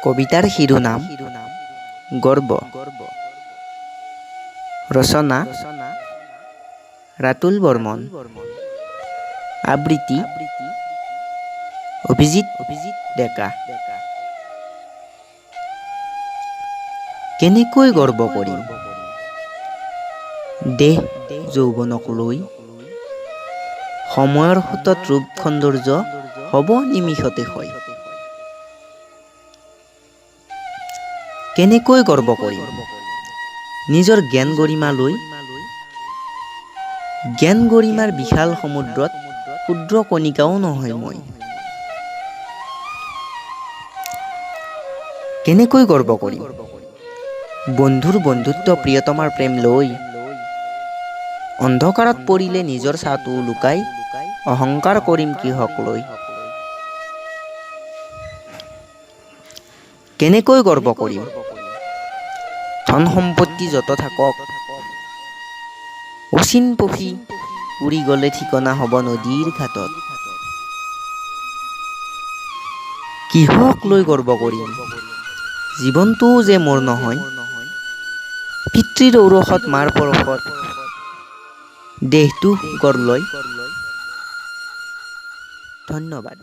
কবিতাৰ শিৰোনাম গৰ্ব। ৰচনা ৰাতুল বৰ্মন। আবৃত্তি অভিজিত ডেকা। কেনেকৈ গৰ্ব কৰিম দেহ যৌৱনক লৈ? সময়ৰ সোঁতত ৰূপ সৌন্দৰ্য হ'ব নিমিষতে ক্ষয়। কেনেকৈ গৰ্ব কৰিম নিজৰ জ্ঞান গৰিমা লৈ? জ্ঞান গৰিমাৰ বিশাল সমুদ্ৰত ক্ষুদ্ৰ কণিকাও নহয় মই। কেনেকৈ গৰ্ব কৰিম বন্ধুৰ বন্ধুত্ব, প্ৰিয়তমাৰ প্ৰেম লৈ? অন্ধকাৰত পৰিলে নিজৰ ছাঁটো লুকাই অহংকাৰ কৰিম কিহক লৈ? কেনেকৈ গৰ্ব কৰিম ধন সম্পত্তি যত থাকক, অচিন পখী উৰি গ'লে ঠিকনা হ'ব নদীৰ ঘাটত। কিহক লৈ গৰ্ব কৰিম জীৱনটোও যে মোৰ নহয়, পিতৃৰ ঔৰসত মাৰ পৰশত দেহটো গঢ় লয়। ধন্যবাদ।